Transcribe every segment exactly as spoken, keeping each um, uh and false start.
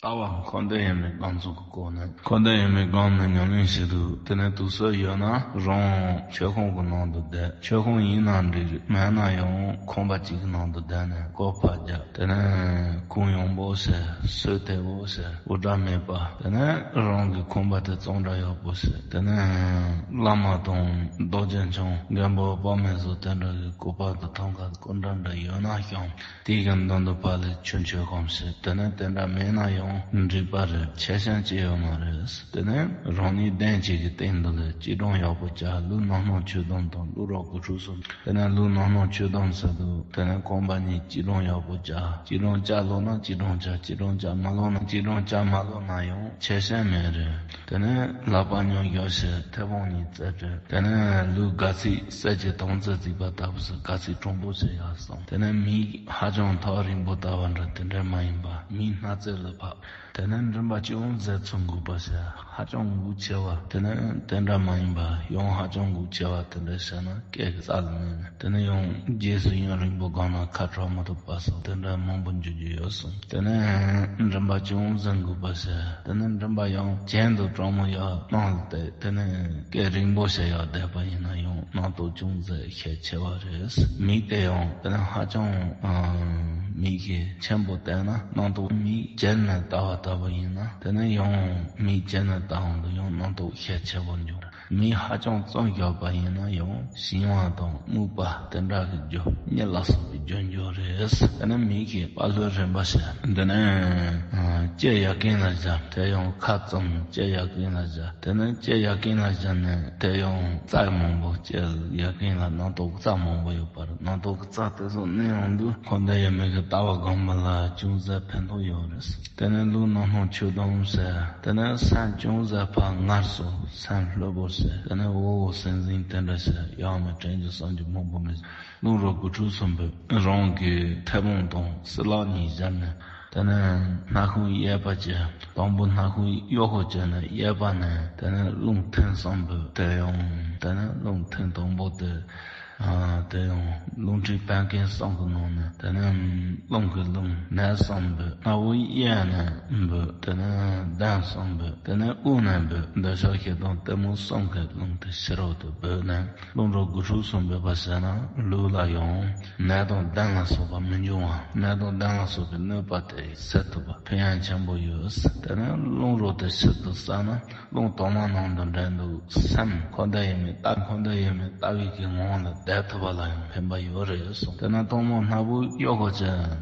ལྟ་བ་འཁོར་འདས་ཡུལ་མེད་སྒོམ་ཚུལ་གྱི་སྐོར་ནས། འཁོར་འདས་ཡུལ་མེད་སྒོམ་ནས་ཉམས་ལེན་བྱེད་དུས། དེ་ནས་དུས་ཚོད་ཡོད་ན་རང་མཆོད་ཁང་གི་ནང་དུ་བསྡད། མཆོད་ཁང་ཡིན་ན་འགྲིག་རེད། མེད་ན་ཡང་ཁང་པ་གཅིག་གི་ནང་དུ་བསྡད་ནས་སྐོར་ཕར་རྒྱབ། དེ་ནས་གུང་ཡངས་པོ་བྱས། སོས་དལ་པོ་བྱས། འུར་སྒྲ་མེད་པ། དེ་ནས་རང་གི་ཁང་པ་དེ་གཙང་སྦྲ་ཡག་པོ་བྱས། དེ་ནས་བླ་མ་དང་རྡོ་རྗེ་འཆང་། མགོན་པོ་དཔག་མེད་སོགས་དེ་འདྲ་གི་གུས་པ་དང་ཐང་ག་སྐུ་འདྲ་འདྲ་ཡོད་ན་ཡང་། དེའི་གི་མདུན་དུ་ཕར་ལ་ཆུ་མཆོད་སྒོམ་བྱེད། དེ་ནས་དེ་འདྲ་མེད་ན་ཡང་འགྲིག་པ་རེད། ཆད་གཞི་ཅི་ཡོད་མ་རེད། དེ་ནས་རང་ཉིད་གདན་གཅིག་གི་སྟེང་དུ་ལ་སྐྱིལ་ཀྲུང་ཡག་པོ་བྱ། ལུས་རྣམ་སྣང་ཆོས་སྡོམ་དང་། ལུས་རོ་དགུ་ཕྲུགས་གསུམ། དེ་ནས་ལུས་རྣམ་སྣང་ཆོས་སྡོམ་ཟེར་དུས། དེ་ནས་རྐང་པ་གཉིས་སྐྱིལ་ཀྲུང་ཡག་པོ་བྱ། སྐྱིལ་ཀྲུང་བཅའ་ལོག་ན་སྐྱིལ་ཀྲུང་བཅའ། སྐྱིལ་ཀྲུང་བཅའ་མ་ལོག་ན། སྐྱིལ་ཀྲུང་བཅའ་མ་ལོག་ན་ཡང་ཆད་གཞི་མེད་རེད། དེ་ནས་ལག་པ་མཉམ་བཞག་བྱས། མཐེ་བོང་གཉིས་བཙལ་བྱས། དེ་ནས་ལུས་སྒལ་ཚིགས་གསེར་གྱི་དོང་རྩེ་བརྩིགས་པ་ལྟ་བུ་སུ་སྒལ་ཚིགས་དྲང་པོ་བྱས་ཡར་སོང་། དེ་ནས་མིག་ཧ་ཅང་ཐག་རིང་པོ་ལྟ་བ་འདྲ་དེ་འདྲ་མ་ཡིན་པ། མིག་སྣ་རྩེ་ལ་ཕབ། དེ་ནས་མགྲིན་པ་ཅུང་ཟད་ཚུར་འགུག་པ་བྱས། ཧ་ཅང་འགུག་ཆེ་བ་དེ་ནས་དེ་འདྲ་མ་ཡིན་པ། ཡང་ཧ་ཅང་འགུག་ཆེ་བ་དེ་འདྲ་བྱས་ན་སྐད་ཀྱི་རྩ་ལ་གནོན་ནས། དེ་ནས་ཡང་རྗེས་སུ་ཡུན་རིང་པོ་སྒོམ་ན་ཁ་གྲག་མ་ཐུབ་པ་སོགས་དེ་འདྲ་མང་པོ་འགྱུར་རྒྱུ་ཡོད་གསུངས། དེ་ནས་མགྲིན་པ་ཅུང་ཟད་འགུག་པ་བྱས། དེ་ནས་མགྲིན་པ་ཡང་གྱེན་དུ་དྲང་མོ་ཡར་གནང་སྟེ། དེ་ནས་སྐད་རིང་པོ་བྱས་ཡར་བསྡད་པ་ཡིན་ན་ཡང་རྣམ་རྟོག་ཅུང་ཟད་ཤས་ཆེ་བ་རེད། མིག་དེ་ཡང་དེ་ནས་ཧ་ཅང་ཨ་མིག་གིས་ཆེན་པོ་བལྟས་ན་རྣམ་རྟོག། མིག་གྱེན་ནས་བལྟ་བ་ལྟ་བུ་ཡིན་ན། དེ་ནས་ཡང་མིག་གྱེན་ནས་བལྟ་འོང་དུས་ཡང་རྣམ་རྟོག་ཤས་ཆེ་བ་འབྱུང་། མིག་ཧ་ཅང་བཙུམས་བཞག་པ་ཡིན་ན་ཡང་ཞིང་བ་དང་སྨུག་པ་དེ་འདྲ་གི་རྒྱུ་གཉིད་ལ་སོགས་པའི་རྒྱུ་འབྱུང་རེད། དེ་ནས་མིག་གི་པ་ལྷུ་རིམ་པ་བྱས། དེ་ནས་ཨ་ལྕེ་ཡ་རྐན་ལ་བཞག་དེ་ཡང་ཁ་བཙུམ། ལྕེ་ཡ་རྐན་ལ་བཞག་དེ་ནས་ལྕེ་ཡ་རྐན་ལ་བཞག་ནས་དེ་ཡང་རྩ་མང་པོ། ལྕེ་ཡ་རྐན་ལ་རྣམ་རྟོག་རྩ་མང་པོ་ཡོད་པ་རེད། རྣམ་རྟོག་གི་རྩ་དེ་ཚོ་གནས་ཡོང་དུས་འཁོར་འདས་ཡུལ་མེད་ཀྱི་ལྟ་བ་སྒོམ་པ་ལ་ཅུང་ཟད་ཕན་ཐོགས་ཡོད་རེད། དེ་ནས་ལུས་རྣམ་སྣང་ཆོས་སྡོམ་བྱས། དེ་ནས་སེམས་ཅུང་ཟད་ཕར་ངལ་གསོ། སེམས་ལྷོད་པོ་བྱས། དེ་ནས་འོ་འོ་ཟིང་ཟིང་དེ་འདྲ་བྱས། ཡང་མི་དྲན་རྒྱུ་བསམ་རྒྱུ་མང་པོ་མེད། རླུང་རོ་དགུ་ཕྲུགས་གསུམ་པོ་རང་གི་མཐེ་བོང་དང་སྲིན་ལག་གཉིས་སྦྱར་ནས། དེ་ནས་སྣ་ཁུང་གཡས་པ་བྱས། དང་པོ་སྣ་ཁུང་གཡོག་པོ་བྱས་ནས་གཡས་པ་ནས་དེ་ནས་རླུང་ཐེངས་གསུམ་འབུད། དེ་ཡང་དེ་ནས་རླུང་ཐེངས་དང་པོ་དེ། ཨ་དེ་ཡང་རླུང་མཁྲིས་བད་ཀན་གསུམ་གྱི་ནང་ནས་དེ་ནས་རླུང་གི་རླུང་ནད་གསུམ་འབུད། སྣ་བུག་གཡས་ནས་འབུད། དེ་ནས་གདན་གསུམ་འབུད། དེ་ནས་དབུས་ནས་འབུད། འདོད་ཆགས་ཞེ་སྡང་གཏི་མུག་གསུམ་གྱི་རླུང་དེ་ཕྱི་རོལ་དུ་འབུད་ནས། རླུང་རོ་དགུ་ཕྲུགས་གསུམ་འབུད་པ་བྱས་ན་ལུས་ལ་ཡང་ནད་དང་གདོན་ལ་སོགས་པ་མི་འབྱུང་བ། ནད་དང་གདོན་ལ་སོགས་པའི་གནོད་པ་དེ་སེལ་ཐུབ་པ་ཕན་ཡོན་ཆེན་པོ་ཡོད། དེ་ནས་རླུང་རོ་དེ་ཕྱིར་དུ་བསལ་ན་རླུང་དྭངས་མ་ནང་དུ་འདྲེན་དུས་སེམས་འཁོར་འདས་ཡུལ་མེད་ལྟ། འཁོར་འདས་ཡུལ་མེད་ལྟ་བའི་གི་ངང་ལ་བསྡད་ཐུབ་པ་ལ་ཡང་ཕན་པ་ཡོད་རེད་གསུངས། དེ་ནས་ཐོག་མར་སྣ་བུག་གཡོག་པོ་བྱས།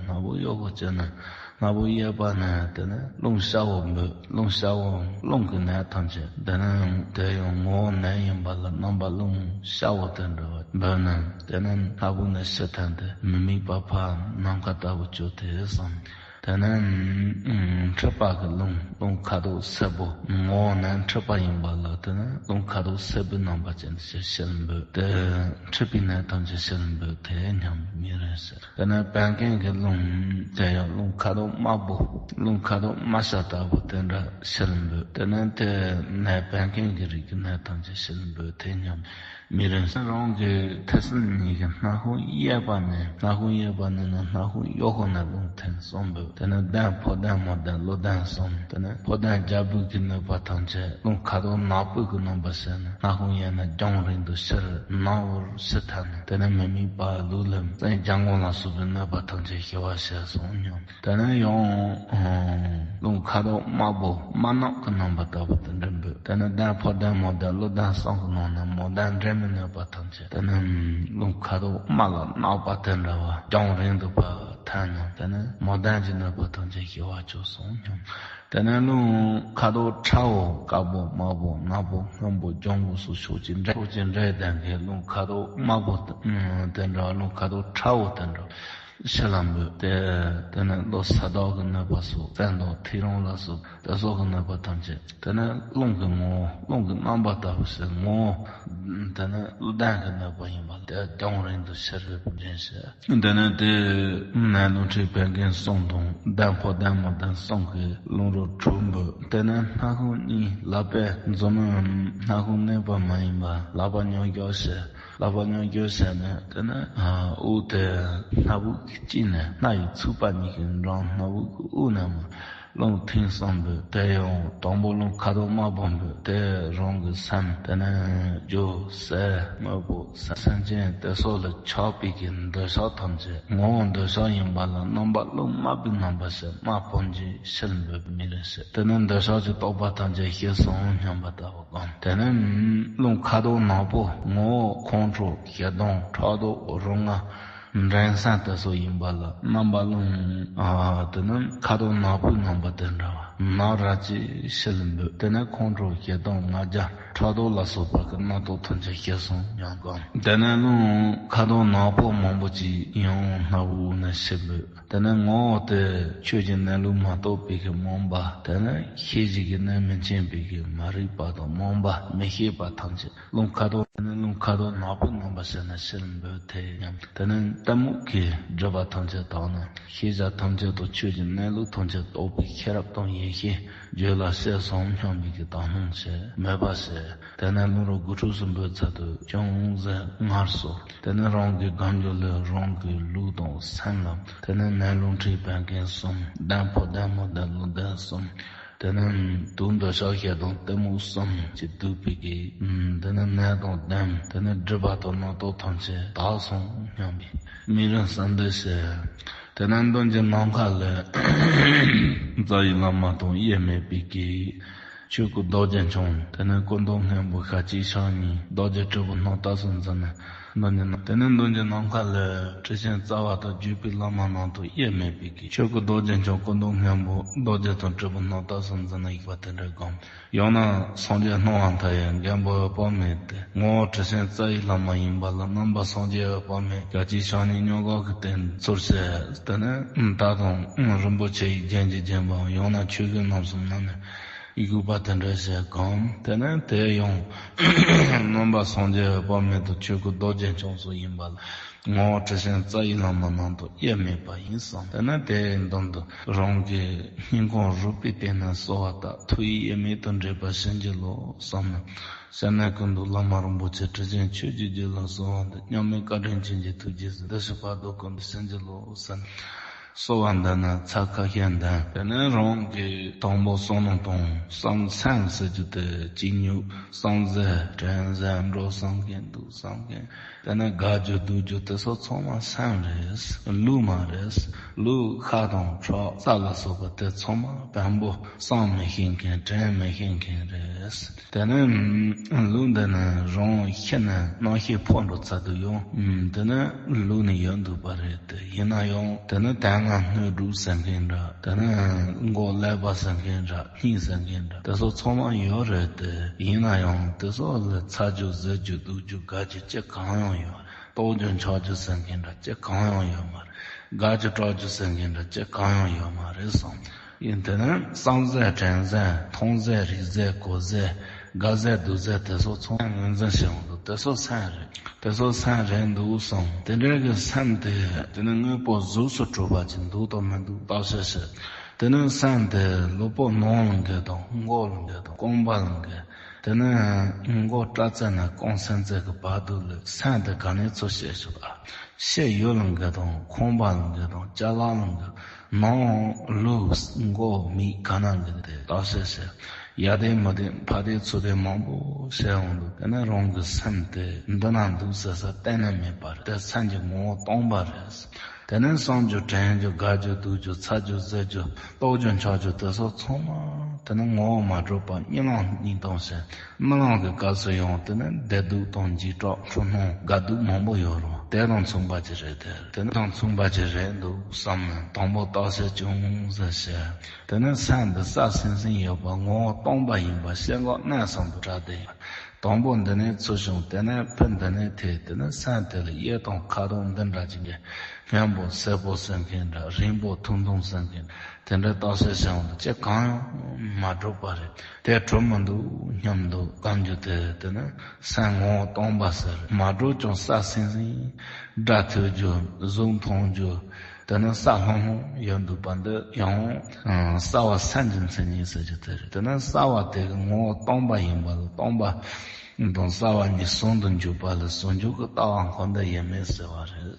སྣ་བུག་གཡོག་པོ་བྱས་ནས། སྣ་བུག་གཡས་པ་ནས་དེ་ནས་རླུང་ཤར་བོ་འབུད། རླུང་ཤར་བོ་རླུང་གི་ནད་ཐམས་ཅད། དེ་ནས་དེ་ཡང་ངོ་བོ་ནད་ཡིན་པ་ལ་རྣམ་པ་རླུང་ཤར་བོ་དེ་འདྲ་བ་འབུད་ནས། དེ་ནས་སྣ་བུག་ནས་ཕྱི་ཐོན་ཏེ་མི་དམིགས་པ་ཕར་ནམ་མཁའ་ལྟ་བུ་བསྐྱོད་དེ་སོང་། དེ་ནས་མཁྲིས་པ་གི་རླུང་། རླུང་ཁ་དོག་སེར་པོ། ངོ་བོ་ནད་མཁྲིས་པ་ཡིན་པ་ལ་དེ་ནས་རླུང་ཁ་དོག་སེར་པོའི་རྣམ་པ་ཅན་དེ་ཕྱིར་འབུད་དེ། མཁྲིས་པའི་ནད་ཐམས་ཅད་ཕྱིར་འབུད་དེ་སྙམ་མི་རེ་ཟེར། དེ་ནས་བད་ཀན་གྱི་རླུང་དེ་ཡང་རླུང་ཁ་དོག་དམར་པོ། རླུང་ཁ་དོག་དམར་ཤ་ལྟ་བུ་དེ་འདྲ་ཕྱིར་འབུད། དེ་ནས་དེ་ནས་བད་ཀན་གྱི་རིགས་ཀྱི་ནད་ཐམས་ཅད་ཕྱིར་འབུད་དེ་སྙམ་མི་རེ་ཟེར། རང་གི་ཐེ་ཚོམ་གཉིས་ཀྱི་སྣ་ཁུང་གཡས་པ་ནས། སྣ་ཁུང་གཡས་པ་ནས་ནི་སྣ་ཁུང་གཡོན་ཁོག་ནས་རླུང་ཐེངས་གསུམ་འབུད། དེ་ནས་གདན་ཕོ་གདན་མོ་གདན་ཀླུ་གདན་གསུམ། དེ་ནས་ཕོ་གདན་རྒྱལ་པོའི་གི་གནོད་པ་ཐམས་ཅད། རླུང་ཁ་དོག་ནག་པོའི་གི་རྣམ་པ་ཟེར་ནས་སྣ་ཁུང་གཡས་ནས་རྒྱང་རིང་དུ་ཕྱིར་ནག་པོར་ཕྱིར་ཐལ་ནས། དེ་ནས་མི་དམིགས་པ་ལུས་ལ་བཙན་རྒྱལ་འགོང་ལ་སོགས་པའི་གནོད་པ་ཐམས་ཅད་ཞི་བར་བྱས་སོང་སྙམ། དེ་ནས་ཡང་རླུང་ཁ་དོག་དམར་པོ་དམར་ནག་གི་རྣམ་པ་ལྟ་བུ་དེ་འདྲ་འབུད། དེ་ནས་གདན་ཕོ་གདན་མོ་གདན་ཀླུ་གདན་གསུམ་གྱི་ནང་ནས་མོ་གདན་འདྲེན་པའི་གནོད་པ་ཐམས་ཅད། དེ་ནས་རླུང་ཁ་དོག་དམར་ལ་ནག་པ་དེ་འདྲ་བ་རྒྱང་རིང་དུ་ཕར་ཐལ་ནས། དེ་ནས་མོ་གདན་གྱི་གནོད་པ་ཐམས་ཅད་ཞི་བར་གྱུར་སོང་སྙམ། དེ་ནས་རླུང་ཁ་དོག་ཁྲ་བོ་དཀར་པོ་དམར་པོ་ནག་པོ་སྔོན་པོ་ལྗང་གུ་སོགས་ཕྱོགས་ཀྱི་འབྲས། ཕྱོགས་ཀྱི་འབྲས་ལྡན་གྱི་རླུང་ཁ་དོག་དམར་པོ་དེ་འདྲ། རླུང་ཁ་དོག་ཁྲ་བོ་དེ་འདྲ་ཕྱི་ལ་འབུད་དེ། དེ་ནས་ལོ་ས་བདག་གི་གནོད་པ་སོགས། བཙན་དང་ཐེའུ་རང་ལ་སོགས་དེ་སོགས་ཀྱི་གནོད་པ་ཐམས་ཅད། དེ་ནས་རླུང་གི་ངོ་བོ་རླུང་གི་རྣམ་པ་ལྟ་བུ་ཟེར་ངོ་བོ། དེ་ནས་ཀླུ་གདན་གྱི་གནོད་པ་ཡིན་པ་དེ་རྒྱང་རིང་དུ་ཕྱིར་འབུད་བྱས། དེ་ནས་དེ་ནས་རླུང་མཁྲིས་བད་ཀན་གསུམ་དང་གདན་ཕོ་གདན་མོ་གདན་གསུམ་གྱི་རླུང་རོ་དྲུག་འབུད། དེ་ནས་སྣ་ཁུང་གཉིས་ལག་པས་འཛུམ་མོ། སྣ་ཁུང་གནས་པ་མ་ཡིན་པ་ལག་པ་མཉམ་རྒྱབ་བྱས། ལག་པ་མཉམ་རྒྱབ་བྱས་ནས་དེ་ནས་དབུགས་དེ་སྣ་བུག་གི་དཀྱིལ་ནས། སྣ་ཡི་ཚིགས་པ་གཉིས་ཀྱི་འགྲམ་སྣ་བུག་གི་དབུས་ནས་མར། རླུང་ཐིམ་གསུམ་པོ་དེ་ཡང་དང་པོ་རླུང་ཁ་དོག་དམར་པོ་འབུད་དེ་རང་གི་སེམས་དེ་ནས་སྒྱུ་ཟེར་དངོས་པོ་སེམས་ཅན་དེ་སོགས་ལ་ཆགས་པའི་གི་འདོད་ཆགས་ཐམས་ཅད་ངོ་བོ་འདོད་ཆགས་ཡིན་པ་ལ་རྣམ་པ་རླུང་དམར་པོའི་རྣམ་པ་ཞེས་དམར་པོ་འབྱིན་ཕྱིར་འབུད་མི་རེ་ཞེས། དེ་ནས་འདོད་ཆགས་ཀྱི་རྟོག་པ་ཐམས་ཅད་ཞི་སོང་སྙམ་པ་ལྟ་བུ་གང་། དེ་ནས་རླུང་ཁ་དོག་ནག་པོ་ངོ་བོ་ཁོང་ཁྲོ་ཞེ་སྡང་ཕྲག་དོག་རུ་ང་འགྲན་སེམས་དེ་སོགས་ཡིན་པ་ལ་རྣམ་པ་རླུང་ཨ་དེ་ནི་ཁ་དོག་ནག་པོའི་རྣམ་པ་དེ་འདྲ་བ་ནག་རལ་གྲི་ཕྱིར་འབུད། དེ་ནས་ཁོང་ཁྲོ་ཞེ་སྡང་ང་རྒྱལ་ཕྲག་དོག་ལ་སོགས་པ་གི་རྣམ་རྟོག་ཐམས་ཅད་ཞི་སོང་སྙམ་གང་། དེ་ནས་རླུང་ཁ་དོག་ནག་པོ་མང་པོ་ཅིག་ཡང་སྣ་བུག་ནས་ཕྱིར་འབུད། དེ་ནས་ངོ་བོ་དེ་ཆོས་ཀྱི་གནས་ལུགས་མ་རྟོགས་པའི་གི་རྨོངས་པ། དེ་ནས་ཤེས་བཞིན་གྱི་གནས་མི་མཁྱེན་པའི་གི་མ་རིག་པ་དང་རྨོངས་པ་མི་ཤེས་པ་ཐམས་ཅད་རླུང་ཁ་དོག་དེ་ནས་རླུང་ཁ་དོག་ནག་པོའི་རྣམ་པ་ཞིག་ནས་ཕྱིར་འབུད་དེ་སྙམ། དེ་ནས་གཏི་མུག་གི་སྒྲིབ་པ་ཐམས་ཅད་དག་ནས་ཤེས་བྱ་ཐམས་ཅད་དང་ཆོས་ཀྱི་གནས་ལུགས་ཐམས་ཅད་རྟོགས་པའི་ཤེས་རབ་དང་ཡེ་ཤེས་རྒྱུད་ལ་སྐྱེས་སོང་སྙམ་པའི་གི་དག་སྣང་བྱེད་མོས་པ་བྱེད། དེ་ནས་རླུང་རོ་དགུ་ཕྲུགས་སུ་འབུད་ཚར་དུས་ཅུང་ཟད་སྔར་སོང་། དེ་ནས་རང་གི་གང་འགྱུར་ལས་རང་གི་ལུས་དང་སེམས་ལ། དེ་ནས་ནད་རླུང་མཁྲིས་བད་ཀན་གསུམ། ལྡན་ཕོ་ལྡན་མོ་ལྡན་ལུག་ལྡན་གསུམ། དེ་ནས་དུག་འདོད་ཆགས་ཞེ་སྡང་གཏི་མུག་གསུམ་གྱིས་བསྡུས་པའི་གི། དེ་ནས་ནད་དང་གདོན། དེ་ནས་སྒྲིབ་པ་དང་རྣམ་རྟོག་ཐམས་ཅད་དག་སོང་སྙམ་པའི་དམིགས་རིམ་གསལ་འདེབས་བྱས། དེ་ནས་མདུན་གྱི་ནམ་མཁའ་ལས་རྩ་བའི་བླ་མ་དང་དབྱེར་མེད་པའི་གི། ཆོས་སྐུ་རྡོ་རྗེ་འཆང་། དེ་ནས་སྐུ་མདོག་སྔོན་པོ་ཞལ་གཅིག་ཕྱག་གཉིས། རྡོ་རྗེ་དྲིལ་བུ་སྣ་ལྟག་སུ་འཛིན་ནས། མདུན་གྱི་ནམ། དེ་ནས་མདུན་གྱི་ནམ་མཁའ་ལས་དྲི་ཞིང་རྩ་བ་དང་བརྒྱུད་པའི་བླ་མ་རྣམས་དང་དབྱེར་མེད་པའི་གི། ཆོས་སྐུ་རྡོ་རྗེ་འཆང་སྐུ་མདོག་སྔོན་པོ་རྡོ་རྗེ་དང་དྲིལ་བུ་སྣ་ལྟག་སུ་འཛིན་ནས་ཡོད་པ་དེ་འདྲའི་སྒོམ། ཡང་ན་སངས་རྒྱས་སྣང་བ་མཐའ་ཡས་མགོན་པོ་འོད་དཔག་མེད་དེ་ངོ་བོ་དྲི་ཞིང་རྩ་བའི་བླ་མ་ཡིན་པ་ལ་རྣམ་པ་སངས་རྒྱས་འོད་དཔག་མེད་ཞལ་གཅིག་ཕྱག་གཉིས་སྙོམས་འཇུག་གི་རྟེན་གཙོར་བྱས། དེ་ནས་མཐའ་དང་རིན་པོ་ཆེ་ཡི་རྒྱན་གྱིས་བརྒྱན་པའམ་ཡང་ན་ཆོས་གོས་རྣམ་གསུམ་བསྣམས་ནས་བཞུགས་པ་དེ་འདྲ་ཞིག་གམ། དེ་ནས་དེ་ཡང་རྣམ་པ་སངས་རྒྱས་འོད་དཔག་མེད་དང་ཆོས་སྐུ་རྡོ་རྗེ་འཆང་སོགས་ཡིན་པ་ལ། ངོ་བོ་དྲི་ཞིང་རྩ་བའི་བླ་མ་རྣམས་དང་དབྱེར་མེད་པ་ཡིན་བསམ། དེ་ནས་དེའི་མདུན་དུ་རང་གི་སྙིང་ཁོང་རུས་པའི་གཏིང་ནས་གསོལ་བ་བཏབ། ཐུགས་ཡིད་དབྱེར་མེད་དུ་འདྲེས་པར་བྱིན་གྱིས་རློབས་བསམ་ནས། སེམས་ནས་ཀུན་ཏུ་བླ་མ་རིན་པོ་ཆེ་དྲི་ཞིང་མཆོད་ཀྱི་རྒྱུད་ལ་གསོལ་བ་འདེབས། མཉམ་མེད་བཀའ་དྲིན་ཅན་གྱི་ཐུགས་རྗེས་གཟིགས། འདི་ཕྱི་བར་དོ་ཀུན་ཏུ་བྱིན་གྱིས་རློབས་བསམ། གསོལ་བ་འདེབས་ནས་ཚར་ཁ་ཤས་འདོན། དེ་ནས་རང་གི་དང་པོ་བསམ་བློ་གཏོང་། བསམ་སེམས་ཟེར་རྒྱུ་དེ་གཅིག་ཉིད་བསམ་ཟེར་དྲན་ཟེར་འགྲོ་བསམ་མཁན་འདུག་བསམ་མཁན། དེ་ནས་དགའ་རྒྱུ་སྡུག་རྒྱུ་དེ་ཚོ་ཚང་མ་སེམས་རེད། ལུས་མ་རེད། ལུས་ཤ་དང་ཁྲག་རྩ་ལ་སོགས་པ་དེ་ཚང་མ་བེམ་པོ་བསམ་མི་ཤེས་མཁན་དྲན་མི་ཤེས་མཁན་རེད། དེ་ནས་ལུས་འདི་ནི་རང་ཤི་ནས་རྣམ་ཤེས་འཕོ་འགྲོ་ཚར་དུས་ཡང་དེ་ནི་ལུས་ནི་ཡོད་འདུག་པ་རེད་དེ། ཡིན་ན་ཡང་དེ་ནི་དལ་བ་སྣོད་དྲུག་ཟེར་མཁན་འདྲ། དེ་ནི་མགོ་ཀླད་པ་ཟེར་མཁན་འདྲ། སྙིང་ཟེར་མཁན་འདྲ། དེ་ཚོ་ཚང་མ་ཡོད་རེད་དེ། ཡིན་ན་ཡང་དེ་ཚོ་ལ་ཚ་རྒྱུ་ཟེར་རྒྱུ་སྡུག་རྒྱུ་དགའ་རྒྱུ་ཅི་གང་ཡང་ཡོད། ལྟོགས་རྒྱུ་འཆག་རྒྱུ་ཟེར་མཁན་འདྲ་ཅི་གང་ཡང་ཡོད་མ་རེད། དགའ་རྒྱུ་སྐྲག་རྒྱུ་ཟེར་མཁན་འདྲ་ཅི་གང་ཡང་ཡོད་མ་རེད་བསམ། ཡིན་དེ་ནི་བསམ་ཟད་དྲན་ཟད་མཐོང་ཟད་རིག་ཟད་གོ་ཟད་དགའ་ཟད་སྡུག་ཟད་དེ་ཚོ་ཚང་མ་ངོས་འཛིན་བྱེད་འོང་འདུག་དེ་ཚོ་སེམས་རེད། དེ་ཚོ་སེམས་རེད་འདུག་བསམ། དེ་འདྲའི་གི་སེམས་དེ་དེ་ནི་དངོས་པོ་གཟུགས་སུ་གྲུབ་པ་ཅིག་འདུག་དང་མི་འདུག་བརྟག་དཔྱད་བྱེད། དེ་ནི་སེམས་དེ་ལུས་པོ་ནང་ལ་འགལ་དང་མགོ་ལ་འགལ་དང་རྐང་པ་ལ་འགལ། དེ་ནི་མགོ་སྐྲ་རྩེ་ནས་རྐང་སེན་རྩེ་གི་བར་དུ་ལ་སེམས་དེ་ག་ནས་ཚུར་སྐྱེས་བྱུང་བ། ཕྱི་ཡུལ་ལ་འགལ་དང་ཁང་པ་ལ་འགལ་དང་ཅ་ལག་ལ་འགལ། ནང་ལུས་མགོ་མིག་ག་ན་འགལ་ཏེ་བརྟག་དཔྱད་བྱས། ཡ་དེ་མི་དེ་ཕ་དེ་ཚུ་དེ་མང་པོ་བྱས་འོང་འདུག་དེ་ནས་རང་གི་སེམས་དེ་འདི་ན་འདུག་ཟེར་ས་གཏན་ནས་མེད་པ་རེད། དེ་སེམས་ཀྱི་ངོ་བོ་སྟོང་པ་རེད། དེ་ནས་བསམ་རྒྱུ་དྲན་རྒྱུ་དགའ་རྒྱུ་སྡུག་རྒྱུ་ཚ་རྒྱུ་ཟེར་རྒྱུ་ལྟོགས་རྒྱུ་འཆག་རྒྱུ་དེ་ཚོ་ཚང་མ་དེ་ནི་ངོ་བོ་མ་གྲུབ་པ་གཉིད་ལམ་གཉིད་དང་ཞེན། རྨི་ལམ་གྱི་སྐབས་སུ་ཡང་དེ་ནི་བདེ་སྡུག་དང་འཇིགས་སྐྲག་འཁྲུལ་སྣང་དགའ་སྡུག་མང་པོ་ཡོད་རུང་དེ་དང་མཚུངས་པ་ཅིག་རེད་དེ། དེ་ནི་དང་མཚུངས་པ་ཅིག་རེད་འདུག་བསམ་ནས་དང་པོ་བརྟག་དཔྱད་ཅུང་ཟད་བྱས། དེ་ནི་སེམས་འདི་སྲ་སིང་སིང་ཡོད་པ་ངོ་བོ་སྟོང་པ་ཡིན་པ་ཤེས་འགོག་གནས་གསུམ་དུ་གྲགས་ཏེ། དང་པོ་འདི་ནས་ཚུར་བྱུང་། དེ་ནས་ཕུ་འདི་ནས་ཐལ། དེ་ནས་སེམས་དེ་ལ་གཡས་དང་ཁ་དོག་འདི་འདྲ་ཅིག་གི་སྔོན་པོ་སེར་པོ་ཟེར་མཁན་འདྲ། རིང་པོ་ཐུང་ཐུང་ཟེར་མཁན་འདྲ། དེ་འདྲ་བརྟག་དཔྱད་བྱས་འོང་དུས་ཅི་གང་ཡང་མ་གྲུབ་པ་རེད། དེ་གྲུབ་མི་འདུག་སྙམ་འདུག་གམ་རྒྱུ་དེ་དེ་ནི་སེམས་ངོ་བོ་སྟོང་པ་ཟེར། མ་གྲུབ་ཀྱང་སྲ་སིང་སིང་། སྒྲ་ཐོས་རྒྱུ་གཟུགས་མཐོང་རྒྱུ། དེ་ནི་སྲ་ལྷུང་ལྷུང་ཡོད་འདུག་པ་འདི་ཡང་སྲ་བ་སེམས་ཀྱི་མཚན་ཉིད་ཟེར་རྒྱུ་དེ་རེད། དེ་ནི་སྲ་བ་དེ་གི་ངོ་བོ་སྟོང་པ་ཡིན་པ་ལ་སྟོང་པ་ དང་གསལ་བ་གཉིས་ཟུང་དུ་འཇུག་པ་ལ་ཟུང་འཇུག་གི་ལྟ་བ་འཁོར་འདས་དབྱེར་མེད་ཟེར་བ་རེད།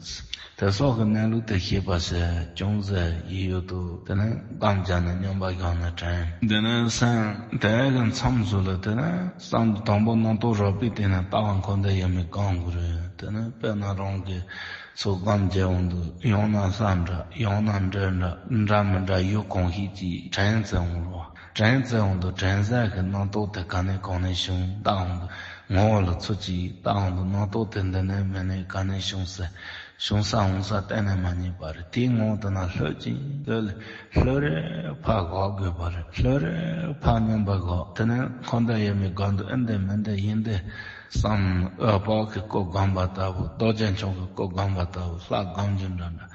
དེ་སོགས་ཀྱི་གནས་ལུགས་དེ་ཤེས་པ་ཞིག་ཅུང་ཟད་ཡིད་ཡུལ་དུ་དེ་ནས་སྒོམ་བརྒྱབ་ནས་སྙོམས་པར་བཞག་ནས་དྲན། དེ་ནས་སེམས་དེ་གི་མཚམས་སུ་ལ་དེ་ནས་བསམ་དུ་དང་པོ་རྣམ་རྟོག་རགས་པའི་སྟེང་ནས་ལྟ་བ་འཁོར་འདས་དབྱེར་མེད་སྒོམ་དགོས་རེད། དེ་ནས་དཔེར་ན་རང་གི་ཚུར་སྒོམ་བརྒྱབ་འོང་དུས་ཡང་ན་ལྷ་འདྲ་ཡང་ན་འདྲེ་འདྲ་འདྲ་མི་འདྲ་ཡུལ་གང་ཞིག་ཅིག་དྲན་ཙམ་འོང་རོགས། དྲན་ཙམ་འོང་དུས་དྲན་ས་གི་རྣམ་རྟོག་དེ་ག་ནས་གང་ནས་བྱུང་ལྟ་འོང་དུས་ངོ་བོ་ལ་ཚུར་ཅིག་ལྟ་འོང་དུས་རྣམ་རྟོག་དེ་འདི་ནས་མི་ནས་ག་ནས་བྱུང་ཟེར། བྱུང་ས་འོང་ས་གཏན་ནས་མ་རྙེད་པ་རེད། དེའི་ངང་དུ་ན་ལྷོད་ཅིང་ལྷོད་ལྷོད་རེ་ཕར་བཞག་དགོས་པ་རེད། ལྷོད་རེ་ཕར་མཉམ་པར་བཞག་དེ་ནས་འཁོར་འདས་དབྱེར་མེད་སྒོམ་དུས་ཨེ་འདི་མི་འདི་ཡིན་འདི་བསམ། འོད་དཔག་གི་སྐུ་བསྒོམ་པ་ལྟ་བུ། རྡོ་རྗེ་འཆང་གི་སྐུ་བསྒོམ་པ་ལྟ་བུ། ལྷ་བསྒོམ་རྒྱུ་འདྲ་འདྲ།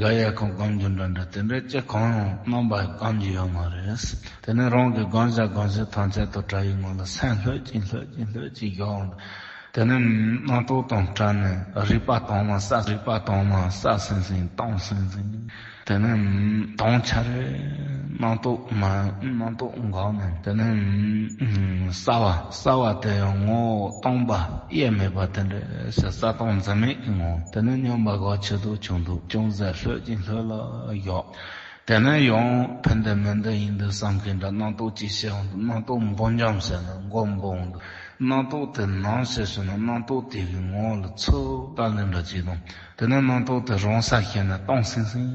ག་ཡ་ཁོང་སྒོམ་རྒྱུ་འདྲ་འདྲ་དེ་འདྲ་ཅི་གང་ཡང་རྣམ་པར་སྒོམ་རྒྱུ་ཡོད་མ་རེད། དེ་ནས་རང་གི་སྒོམ་བྱ་སྒོམ་བྱེད་ཐམས་ཅད་དང་བྲལ་བའི་ངང་ལ་སེམས་ལྷོད་ཅིང་ལྷོད་ཅིང་ལྷོད་ཅིང་བཞག་འོང་། དེ་ནས་རྣམ་རྟོག་དང་བྲལ་ནས་རིག་པ་དྭངས་མ་སྲ། རིག་པ་དྭངས་མ་སྲ་སིང་སིང་དྭངས་སིང་སིང་། དེ་ནས་དྭངས་འཆར་རེ་རྣམ་རྟོག་མ་རྣམ་རྟོག་འགག་ནས་དེ་ནས་གསལ་བ་གསལ་བ་དེ་ཡང་ངོ་བོ་སྟོང་པ་དབྱེར་མེད་པ་དེ་འདྲ་ཞིག་གསལ་སྟོང་འཛིན་མེད་ཀྱི་ངང་དེ་ནས་མཉམ་པར་བཞག་ཆེ་འདུག་ཆུང་འདུག་ཅུང་ཟད་ལྷོད་ཅིང་ལྷོད་ལ་བཞག་དེ་ནས་ཡང་ཕན་འདི་མིན་འདི་ཡིན་འདི་བསམ་མཁན་འདྲ་རྣམ་རྟོག་ཅིག་སྐྱེ་འོང་དུས་རྣམ་རྟོག་འབུམ་འཇོམས་ཟེར་ན་མགོ་འབུམ་འོང་དུས་རྣམ་རྟོག་དེ་ནམ་ཞིག་བྱུང་ན་རྣམ་རྟོག་དེ་གི་ངོ་བོ་ལ་ཚུར་ལྟ་ལེན་འདྲ་ཅིག་དང་། དེ་ནས་རྣམ་རྟོག་དེ་རང་སར་ཤེས་ན་སྟོང་སིང་སིང་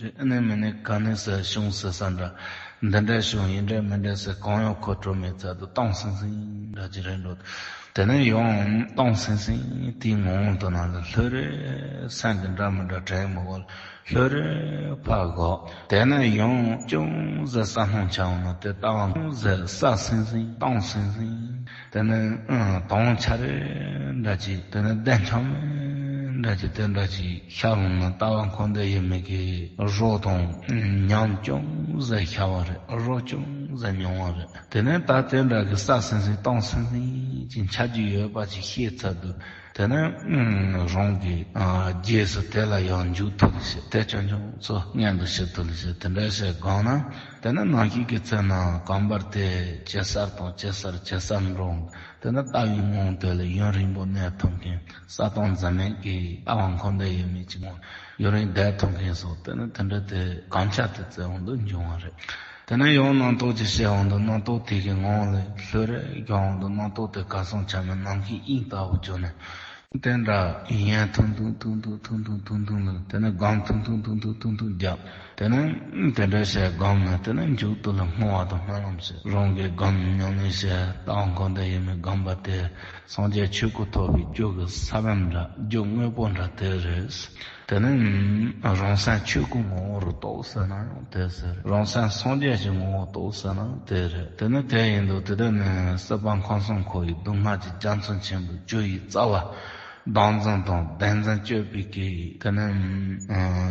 རེད། ཨ་ནི་མིན་ནི་ག་ནས་སར་བྱུང་ཟེར་ས་འདྲ། འདི་འདྲ་བྱུང་ཡིན་འདྲ་མིན་འདྲ་ཟེར་གང་ཡང་ཁོ་སྤྲོད་མེད་ཚར་དུས་སྟོང་སིང་སིང་འདྲ་ཅིག་རེད་འགྲོ། དེ་ནས་ཡང་སྟོང་སིང་སིང་དེའི་ངང་དུ་ན་ལ་ལྷོད་རེ་སེམས་ཀྱི་འདྲ་མི་འདྲ་དྲན་མི་དགོས་ལ་ལྷོད་རེ་ཕར་བཞག་དེ་ནས་ཡང་ཅུང་ཟད་གསལ་སྣང་འཆར་འོང་ན་དེ་ལྟ་བ་ཅུང་ཟད་སྲ་སིང་སིང་སྟོང་སིང་སིང་། དེ་ནས་ཨ་དྭངས་འཆར་འདྲ་ཅིག་དེ་ནས་བདེ་འཆམ་འདྲ་ཅིག་དེ་འདྲ་ཅིག་ཤར་འོང་ན་ལྟ་བ་འཁོར་འདས་དབྱེར་མེད་ཀྱི་རོ་དང་ཉམས་ཅུང་ཟད་ཤར་བ་རེད། རོ་ཅུང་ཟད་ཉུང་བ་རེད། དེ་ནས་ད་དེ་འདྲ་གི་སྲ་སིང་སིང་སྟོང་སིང་སིང་ཅིག་འཆར་རྒྱུ་ཡོད་པ་ཅིག་ཤེས་ཚར་དུས་དེ་ནས་རང་གི་ཨ་རྗེས་སུ་དེ་ལ་ཡང་འཇུག་ཐུབ་ལ་ཤེས། དེ་ཆུང་ཆུང་ཚོ་སྔོན་དུ་ཤེས་ཐུབ་ལ་ཤེས། དེ་འདྲ་ཞིག་སྒོམ་ན་དེ་ནས་ནམ་ཞིག་གི་ཚེ་ན་གོམས་པར་དེ་ཇེ་གསལ་དང་ཇེ་གསལ་ཇེ་གསལ་འགྲོ། དེ་ནས་ལྟ་བའི་ངང་དེ་ལ་ཡུན་རིང་པོ་གནས་ཐུབ་མཁན། གསལ་སྟོང་འཛིན་མེད་ཀྱི་ལྟ་བ་འཁོར་འདས་དབྱེར་མེད་ཀྱི་ངང་ཡུན་རིང་བསྡད་ཐུབ་མཁན་སོགས་དེ་ནི་དེ་འདྲ་དེ་གོམས་ཆ་དེ་བཙལ་འོང་དུ་འབྱུང་བ་རེད། དེ་ནས་ཡང་རྣམ་རྟོག་ཅིག་སྐྱེ་འོང་དུ་རྣམ་རྟོག་དེ་གི་ངང་ལ་ལྷོད་རེ་རྒྱག་འོང་དུ་རྣམ་རྟོག་དེ་གར་སོང་ཆ་མེད་ནམ་མཁའི་དབྱིངས་ལྟ་བུ་གྱུར་ནས། དེ་འདྲ་ཡན་ཐུང་ཐུང་ཐུང་ཐུང་ཐུང་ཐུང་ཐུང་ཐུང་ལ་དེ་ནས་སྒོམ་ཐུང་ཐུང་ཐུང་ཐུང་ཐུང་ཐུང་རྒྱག་དེ་ནས་དེ་འདྲ་བྱས་སྒོམ་ན་དེ་ནས་མཇུག་ཏུ་ལ་བསྔོ་བ་དང་སྨོན་ལམ་བྱེད། རང་གི་སྒོམ་ཉམས་ལེན་བྱེད། ལྟ་བ་འཁོར་འདས་དབྱེར་མེད་སྒོམ་པ་དེ་སངས་རྒྱས་ཆོས་སྐུ་ཐོབ་པའི་རྒྱུ་གི་ས་བོན་འདྲ་རྒྱུ་དངོས་པོ་འདྲ་དེ་རེད། དེ་ནས་རང་སེམས་ཆོས་སྐུ་ངོ་བོ་རུ་རྟོགས་ཟེར་ན་ཡང་དེ་ཟེར། རང་སེམས་སངས་རྒྱས་ཀྱི་ངོ་བོ་རྟོགས་ཟེར་ན་དེ་རེད། དེ་ནས་དེ་ཡིན་དུས་དེ་དག་ནི་སྲིད་པ་ཁམས་གསུམ་འཁོར་བའི་སྡུག་བསྔལ་གྱི་རྒྱ་མཚོ་ཆེན་པོའི་རྒྱུ་ཡི་རྩ་བ། བདག་འཛིན་དང་བདེན་འཛིན་གཅོད་པའི་གི་དེ་ནི་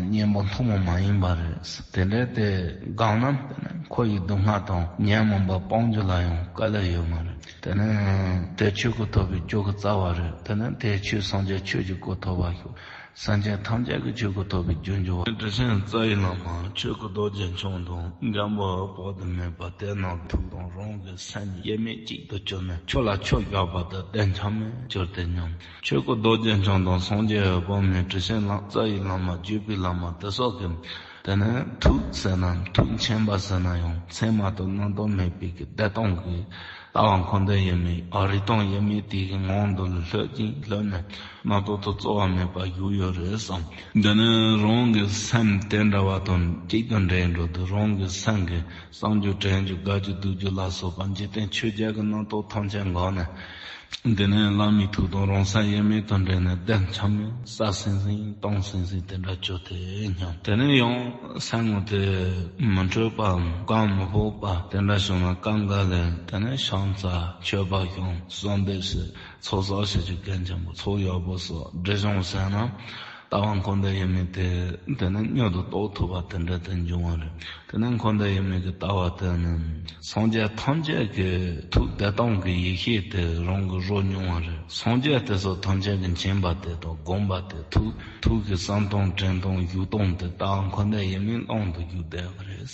གཉེན་པོ་ཐུན་མོང་མ་ཡིན་པ་རེད། དེ་འདྲའི་དེ་སྒོམ་ན་དེ་ནི་འཁོར་བའི་སྡུག་བསྔལ་དང་ཉོན་མོངས་པ་སྤོང་རྒྱུ་ལ་ཡང་དཀའ་ལས་ཡོད་མ་རེད། དེ་ནི་དེ་ཆོས་སྐུ་ཐོབ་པའི་རྒྱུ་གི་རྩ་བ་རེད། དེ་ནི་དེ་ཆོས་སངས་རྒྱས་ཆོས་ཀྱི་སྐུ་ཐོབ་པ་ཞིག་སེམས་ཅན་ཐམས་ཅད་ཀྱི་ཆོས་སྐུ་ཐོབ་པའི་རྒྱུར་འགྱུར་བ། དྲི་ཞིམ་རྩ་བའི་བླ་མ་ཆོས་སྐུ་རྡོ་རྗེ་འཆང་དང་། འཇམ་དཔལ་དབུ་དཔག་ཏུ་མེད་པ་དེ་རྣམས་ཐུགས་དང་རང་གི་སེམས་དབྱེར་མེད་གཅིག་ཏུ་གྱུར་ནས་ཆོས་ལ་ཆོས་བཞག་པ་དང་གདན་འཆམ་མེད་གྱུར་ཏེ་མཉམ། ཆོས་སྐུ་རྡོ་རྗེ་འཆང་དང་སངས་རྒྱས་འོད་དཔག་མེད་དྲི་ཞིམ་རྩ་བའི་བླ་མ་བརྒྱུད་པའི་བླ་མ་དེ་སོགས་ཀྱི་དེ་ནས་ཐུགས་ཟེར་ན་ཐུགས་མཁྱེན་པ་ཟེར་ན་ཡང་མཚན་མ་དང་རྣམ་དག་མེད་པའི་གི་བདེ་སྟོང་གི་ལྟ་བ་འཁོར་འདས་དབྱེར་མེད་ཨ་རིག་སྟོང་དབྱེར་མེད་དེ་གི་ངང་དུ་ལྷོད་ཅིང་ལྷོད་ནས་རྣམ་རྟོག་ཏུ་རྩོལ་བ་མེད་པར་བཞུགས་ཡོད་རེད་བསམ། འདི་ནི་རང་གི་སེམས་དེ་འདྲ་བ་དང་གཅིག་ཏུ་འདྲེས་འགྲོ་དུས་རང་གི་སེམས་ཀྱི་བསམ་རྒྱུ་དྲན་རྒྱུ་དགའ་རྒྱུ་སྡུག་རྒྱུ་ལ་སོགས་པ་འཇིག་རྟེན་ཆོས་བརྒྱད་ཀྱི་རྣམ་རྟོག་ཐམས་ཅད་འགགས་ནས། འདི་ནི་བླ་མའི་ཐུགས་དང་རང་སེམས་དབྱེར་མེད་དུ་འདྲེས་ནས་གདན་འཆམ་མེད་སྲ་སིང་སིང་སྟོང་སིང་སིང་དེ་འདྲ་གྱུར་ཏེ་སྙམ། དེ་ནས་ཡང་སེམས་ངོ་དེ་མི་འཕྲོད་པའམ་གོམས་མི་སྤོབས་པ་དེ་འདྲ་བྱུང་ན་སྐབས་འགའ་ལས་དེ་ནས་ཕྱག་འཚལ་མཆོད་པ་ཞུ་གསོལ་འདེབས་ཞུ་ཚོགས་གསོག་བྱེད་རྒྱུ་གལ་ཆེན་པོ་ཚོགས་ཡག་པོ་སོགས་སྒྲིབ་སྦྱོང་བྱས་ན། ལྟ་བ་འཁོར་འདས་དབྱེར་མེད་དེ། དེ་ནི་མྱུར་དུ་རྟོགས་ཐུབ་པ་དེ་འདྲ་དེ་འབྱུང་བ་རེད། དེ་ནི་འཁོར་འདས་དབྱེར་མེད་ཀྱི་ལྟ་བ་དེ་ནི་སངས་རྒྱས་ཐམས་ཅད་ཀྱི་ཐུགས་བདེ་སྟོང་གི་ཡེ་ཤེས་དེ་རང་གི་རོ་མྱོང་བ་རེད། སངས་རྒྱས་དེ་ཚོ་ཐམས་ཅད་ཀྱིས་མཁྱེན་པ་དེ་དང་བསྒོམས་པ་དེ་ཐུགས་ཐུགས་ཀྱི་བསམ་སྟངས་དྲན་སྟངས་བཞུགས་སྟངས་དེ་ལྟ་བ་འཁོར་འདས་དབྱེར་མེད་སྟོང་དུ་བཞུགས་བསྡད་པ་རེད།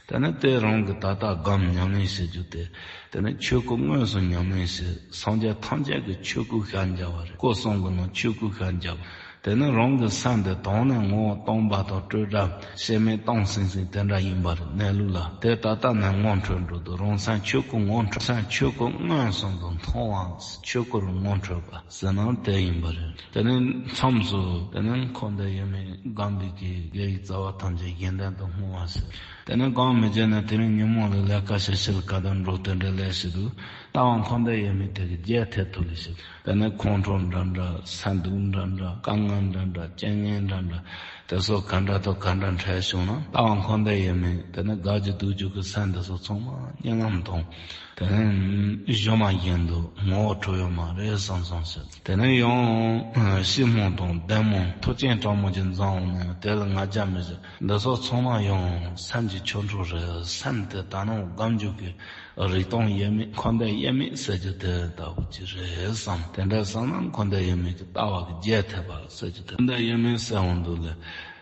དེ་ནི་དེ་རང་གི་ད་ལྟ་སྒོམ་ཉམས་ལེན་བྱེད་རྒྱུ་དེ། དེ་ནི་ཆོས་སྐུ་དངོས་སུ་ཉམས་ལེན་བྱེད། སངས་རྒྱས་ཐམས་ཅད་ཀྱི་ཆོས་སྐུ་ཤར་འཇགས་པ་རེད། སྐུ་གསུམ་གྱི་ནང་ཆོས་སྐུ་ཤར་འཇགས་པ། དེ་ནི་རང་གི་སེམས་དེ་དོན་ནི་ངོ་བོ་སྟོང་པ་དང་སྤྲོས་བྲལ་ཤེས་མེད་སྟོང་ཟིང་ཟིང་དེ་འདྲ་ཡིན་པ་རེད། གནས་ལུགས་ལ་དེ་ད་ལྟ་ནས་ངོ་འཕྲོད་འགྲོ་དུས་རང་སེམས་ཆོས་སྐུ་ངོ་འཕྲོད། སེམས་ཆོས་སྐུ་མངོན་སུམ་དུ་མཐོང་བ་ཆོས་སྐུ་རུ་ངོ་འཕྲོད་པ་ཟེར་ན་དེ་ཡིན་པ་རེད། དེ་ནི་མཚམས་སུ་དེ་ནི་འཁོར་འདས་དབྱེར་མེད་སྒོམ་པའི་གི་དགེ་བའི་རྩ་བ་ཐམས་ཅད་གཞན་དོན་དུ་བསྔོ་བ་ཟེར། དེ་ནས་གང་མི་བྱེད་ན་དེ་རིང་ཉིན་མོ་ལ་ལས་ཀ་བྱེད་ཕྱིར་ག་དང་འགྲོ་དེ་འདྲ་ལས་བྱེད་དུས་ལྟ་བ་འཁོར་འདས་དབྱེར་མེད་དེ་གི་རྒྱས་ཐེབས་ཐུབ་ལེ་ཞིག་དེ་ནས་ཁོང་ཁྲོ་འདྲ་འདྲ་སེམས་སྡུག་འདྲ་འདྲ་དཀའ་ངལ་འདྲ་འདྲ་རྐྱེན་ངན་འདྲ་འདྲ་དེ་ཚོ་ག་འདྲ་དང་ག་འདྲ་འཕྲད་བྱུང་ན་ལྟ་བ་འཁོར་འདས་དབྱེར་མེད་དེ་ནས་དགའ་རྒྱུ་སྡུག་རྒྱུ་གི་སེམས་དེ་ཚོ་ཚང་མ་གཉིད་ལམ་དང་དེ་ནས་གཞོམ་པ་བཞིན་དུ་ངོ་བོ་འཕྲོད་ཡོད་མ་རེད་བསམ་བསམ་ཟེར། དེ་ནས་ཡང་ཤིང་སྨུག་དང་ལྡུམ་ར་མཐུ་ཆེན་དྲག་མོ་ཅིག་འཛིན་འོང་ན་ཡང་དེ་ལ་ང་རྒྱལ་མི་བྱེད། འདི་ཚོ་ཚང་མ་ཡང་སེམས་ཀྱི་ཆོ་འཕྲུལ་རེད། སེམས་དེ་ད་ནང་སྒོམ་རྒྱུ་གི་རིག་སྟོང་དབྱེར་མེད་འཁོར་འདས་དབྱེར་མེད་ཟེར་རྒྱུ་དེ་ལྟ་བུ་ཅིག་རེད་བསམ། དེ་འདྲ་བསམ་ན་འཁོར་འདས་དབྱེར་མེད་ཀྱི་ལྟ་བ་གི་རྒྱས་ཐེབས་པ་ཟེར་རྒྱུ་དེ། འཁོར་འདས་དབྱེར་མེད་ཟེར་འོང་དུས་ལ་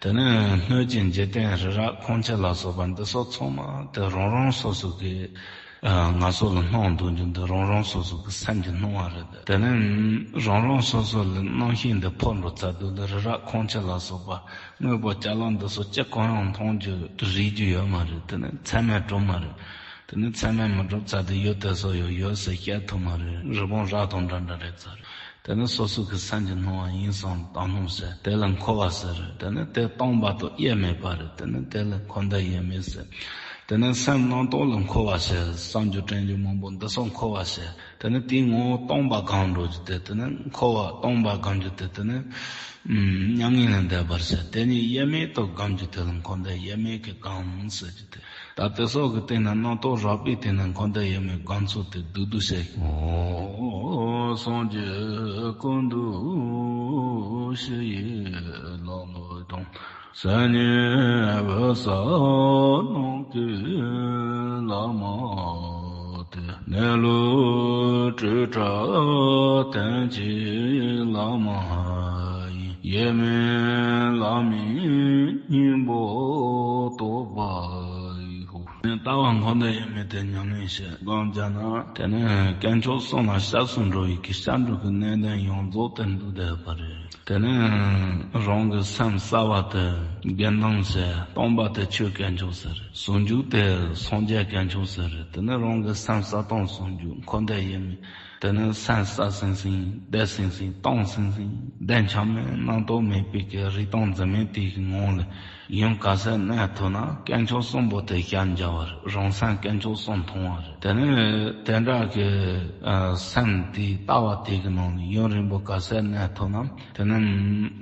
དེ་ནས་སྣོད་ཀྱི་འཇིག་རྟེན་རི་རབ་ཁོང་ཆུ་ལ་སོགས་པ་འདི་ཚོ་ཚང་མ་དེ་རང་རང་སོ་སོ་གི་ང་ཚོ་ལ་སྣང་འདུག་རྒྱུ་འདི་རང་རང་སོ་སོ་གི་སེམས་ཀྱི་སྣང་བ་རེད། དེ་ནས་རང་རང་སོ་སོ་ལ་རྣམ་ཤེས་འདི་འཕོ་འགྲོ་ཚར་དུས་ལ་རི་རབ་ཁོང་ཆུ་ལ་སོགས་པ་དངོས་པོ་ཅ་ལག་འདི་ཚོ་ཅི་གང་ཡང་མཐོང་རྒྱུ་རིག་རྒྱུ་ཡོད་མ་རེད། དེ་ནས་མཚན་མས་གྲུབ་མ་རེད། དེ་ནས་མཚན་མས་མ་གྲུབ་ཚར་དུས་ཡོད་དེ་ཚོ་ཡོད་ཡོད་ཟེར་བཤད་ཐུབ་མ་རེད། རི་བོང་རྭ་དང་འདྲ་འདྲ་རེད་ཚར། དེ་ནི་སོ་སོ་གི་སེམས་ཀྱི་སྣང་བ་ཡིན་བསམ་བཏང་སྣང་ཟེར་དེ་ལ་འཁོར་བ་ཟེར། དེ་ནི་དེ་སྟོང་པ་དང་དབྱེར་མེད་པ་རེད། དེ་ནི་དེ་ལ་འཁོར་འདས་དབྱེར་མེད་ཟེར། དེ་ནི་སེམས་རྣམ་རྟོག་ལ་འཁོར་བ་ཟེར། བསམ་རྒྱུ་དྲན་རྒྱུ་མང་པོ་འདི་ཚོ་འཁོར་བ་ཟེར། དེ་ནི་དེའི་ངོ་བོ་སྟོང་པ་སྒོམ་འགྲོ་རྒྱུ་དེ་དེ་ནི་འཁོར་བ་སྟོང་པ་སྒོམ་རྒྱུ་དེ་དེ་ནི་མྱ་ངན་ལས་འདས་པ་ཟེར། དེ་ནི་དབྱེར་མེད་དུ་སྒོམ་རྒྱུ་དེ་ལ་འཁོར་འདས་དབྱེར་མེད་ཀྱི་སྒོམ་ཟེར་རྒྱུ་དེ། ད་དེ་སོགས་ཀྱི་སྟེང་ན་རྣམ་རྟོག་རགས་པའི་སྟེང་ན་འཁོར་འདས་དབྱེར་མེད་སྒོམ་ཚུལ་དེ་བསྡུས་བསྡུས་བཤད། ཨོ། སངས་རྒྱས་ཀུན་འདུས་ཞི་ཡི་ལྷ་མོ་དང་། སེམས་ཉིད་འོད་གསལ་སྣང་གི་ལྷ་མོ་དེ། གནས་ལུགས་སྤྲོས་བྲལ་དོན་གྱི་ལྷ་མོ་ཡིན། དབྱེར་མེད་ལྷ་མིན་སྙིང་པོ་རྟོགས་པ་ཡིན། ལྟ་བ་འཁོར་འདས་དབྱེར་མེད་དེ་ཉམས་ལེན་བྱེད་སྒོམ་བྱས་ན། དེ་ནས་དཀོན་མཆོག་གསུམ་ལ་སྐྱབས་སུ་འགྲོ་བའི་གི་སྐྱབས་འགྲོ་གི་གནད་དོན་ཡོངས་རྫོགས་དེ་འདུས་བསྡད་པ་རེད། དེ་ནས་རང་གི་སེམས་གསལ་བ་དེ་དགེ་འདུན་ཟེར། སྟོང་པ་དེ་ཆོས་དཀོན་མཆོག་ཟེར། ཟུང་འཇུག་དེ་སངས་རྒྱས་དཀོན་མཆོག་ཟེར། དེ་ནས་རང་གི་སེམས་གསལ་སྟོང་ཟུང་འཇུག་འཁོར་འདས་དབྱེར་མེད། དེ་ནི་སེམས་གསལ་སིང་སིང་བདེ་སིང་སིང་སྟོང་སིང་སིང་བདེ་འཆར་མེད་རྣམ་རྟོག་མེད་པའི་གི་རིག་སྟོང་འཛིན་མེད་དེ་གི་ངང་ལ་ཡུན་ག་ཚད་གནས་ཐུབ་ན་དཀོན་མཆོག་གསུམ་པོ་དེ་ཤར་འཇགས་པ་རེད། རང་སེམས་དཀོན་མཆོག་གསུམ་མཐོང་བ་རེད། དེ་ནི་དེ་འདྲ་གི་ཨ་སེམས་དེའི་ལྟ་བ་དེ་གི་ནང་ལ་ཡུན་རིང་པོ་ག་ཚད་གནས་ཐུབ་ན་དེ་ནི་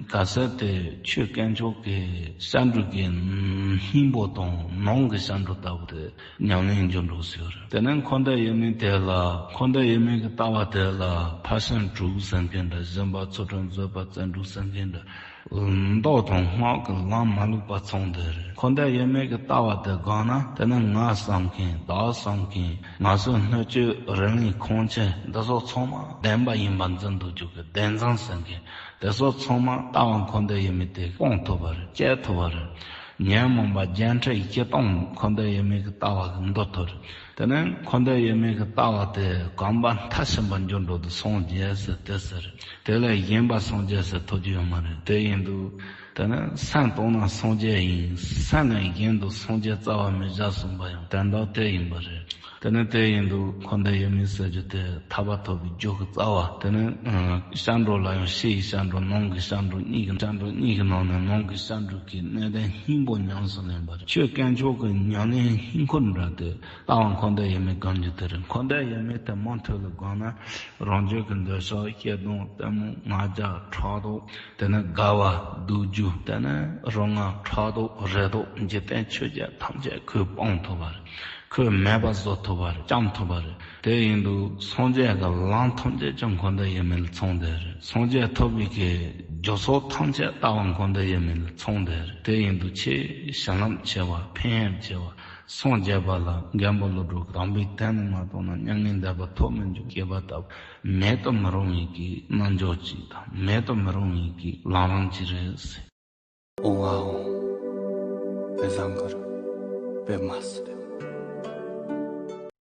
ག་ཚད་དེ་ཆོས་དཀོན་མཆོག་གི་སྐྱབས་འགྲོ་གི་སྙིང་པོ་དང་ནང་གི་སྐྱབས་འགྲོ་ལྟ་བུ་དེ། ཉམས་ལེན་འགྱུར་འགྲོ་ཟེར་བ་རེད། དེ་ནས་འཁོར་འདས་དབྱེར་མེད་དེ་ལ། འཁོར་འདས་དབྱེར་མེད་ཀྱི་ལྟ་བ་དེ་ལ་ཕར་ཕྱིན་དྲུག་ཟེར་མཁན་འདྲ། སྦྱིན་པ་ཚུལ་ཁྲིམས་བཟོད་པ་བརྩོན་འགྲུས་ཟེར་མཁན་འདྲ། མདོ་དང་སྔགས་ཀྱི་ལམ་མ་ལུས་པ་ཚང་དེ་རེད། འཁོར་འདས་དབྱེར་མེད་ཀྱི་ལྟ་བ་དེ་སྒོམ་ན་དེ་ནི་ང་བསམ་མཁན་བདག་བསམ་མཁན་ང་ཚོའི་སྣོད་བཅུད་རིག་གནས་ཁོང་ཆུ་འདི་ཚོ་ཚང་མ་བདེན་པ་ཡིན་པ་འཛིན་དུ་འཇུག་གི་བདེན་འཛིན་ཟེར་མཁན་དེ་ཚོ་ཚང་མ་ལྟ་བ་འཁོར་འདས་དབྱེར་མེད་དེ་སྤོང་ཐུབ་པ་རེད། བཅད་ཐུབ་པ་རེད། ཉོན་མོངས་པ་བརྒྱད་ཁྲི་བཞི་སྟོང་འཁོར་འདས་དབྱེར་མེད་ཀྱི་ལྟ་བ་གི་མདོ་ཐོར། དེ་ནས་འཁོར་འདས་དབྱེར་མེད་ཀྱི་ལྟ་བ་དེ་གོམས་པ་མཐར་ཕྱིན་པ་འགྱུར་འགྲོ་དུས་སངས་རྒྱས་ཟེར་དེ་ཟེར། དེ་ལས་གཞན་པ་སངས་རྒྱས་ཟེར་ཐུབ་རྒྱུ་ཡོད་མ་རེད། དེ་ཡིན་དུས་དེ་ནས་སེམས་སྟོང་ན་སངས་རྒྱས་ཡིན། སེམས་ལས་གཞན་དུ་སངས་རྒྱས་རྩ་བ་མི་བཞག་གསུངས་པ་ཡང་དོན་དག་དེ་ཡིན་པ་རེད། དེ་ནས་དེ་ཡིན་དུས་འཁོར་འདས་དབྱེར་མེད་ཟེར་རྒྱུ་དེ་ཐར་པ་ཐོབ་པའི་རྒྱུ་གི་རྩ་བ། དེ་ནས་ཨ་སྐྱབས་འགྲོ་ལ་ཡང་ཕྱི་ཡི་སྐྱབས་འགྲོ་ནང་གི་སྐྱབས་འགྲོ་གཉིས་ཀྱི་སྐྱབས་འགྲོ་གཉིས་ཀྱི་ནང་ནས་ནང་གི་སྐྱབས་འགྲོ་གི་གནད་དོན་སྙིང་པོ་ཉམས་སུ་ལེན་པ་རེད། ཆོས་དཀོན་མཆོག་གི་ཉམས་ལེན་སྙིང་ཁུར་འདྲ་དེ་ལྟ་བ་འཁོར་འདས་དབྱེར་མེད་སྒོམ་རྒྱུ་དེ་རེད། འཁོར་འདས་དབྱེར་མེད་དེ་མུ་མཐུད་ལ་སྒོམ་ན་རང་རྒྱུད་ཀྱི་འདོད་ཆགས་སྐྱེ་གདུང་གཏི་མུག་ང་རྒྱལ་ཕྲག་དོག་དེ་ནས་དགའ་བ་སྡུག་རྒྱུ། དེ་ནས་རོ་མངར་ཕྲག་དོག་རེ་དོགས་འཇིག་རྟེན་ཆོས་བརྒྱད་ཐམས་ཅད་ཁོས་སྤོང་ཐུབ་པ་རེད། ཁོས་མེད་པ་བཟོ་ཐུབ་པ་རེད། བཅོམ་ཐུབ་པ་རེད། དེ་ཡིན་དུས་སངས་རྒྱས་ཀྱི་ལམ་ཐམས་ཅད་ཀྱང་འཁོར་འདས་དབྱེར་མེད་ལ་ཚང་བསྡད་རེད། སངས་རྒྱས་ཐོབ་པའི་གི་ རྒྱུ་ཚོགས་ཐམས་ཅད་ལྟ་བ་མགོན་པོ་ཡིན་མིན་ལ་མཚུངས་དེ་རེད། དེ་ཡིན་དུས་ཆེས་བྱིན་རླབས་ཆེ་བ་ཕན་ཡོན་ཆེ་བ་སངས་རྒྱས་པ་ལ་མགོན་པོ་ཀླུ་སྒྲུབ་དམ་པའི་དོན་མ་རྟོགས་ན་མྱ་ངན་འདས་པ་ཐོབ་མི་འགྱུར། སྐྱེས་པ་ལྟ་བུ་མེད་དུ་མི་རུང་བའི་གི་རྣལ་འབྱོར་ཅིག་དང་མེད་དུ་མི་རུང་བའི་གི་ལམ་རིམ་ཅིག་རེད་ཟེར། ཨོ་ཨ་ཨོ། བེ་ཟང་གར་བེ་མ་སི་རེད།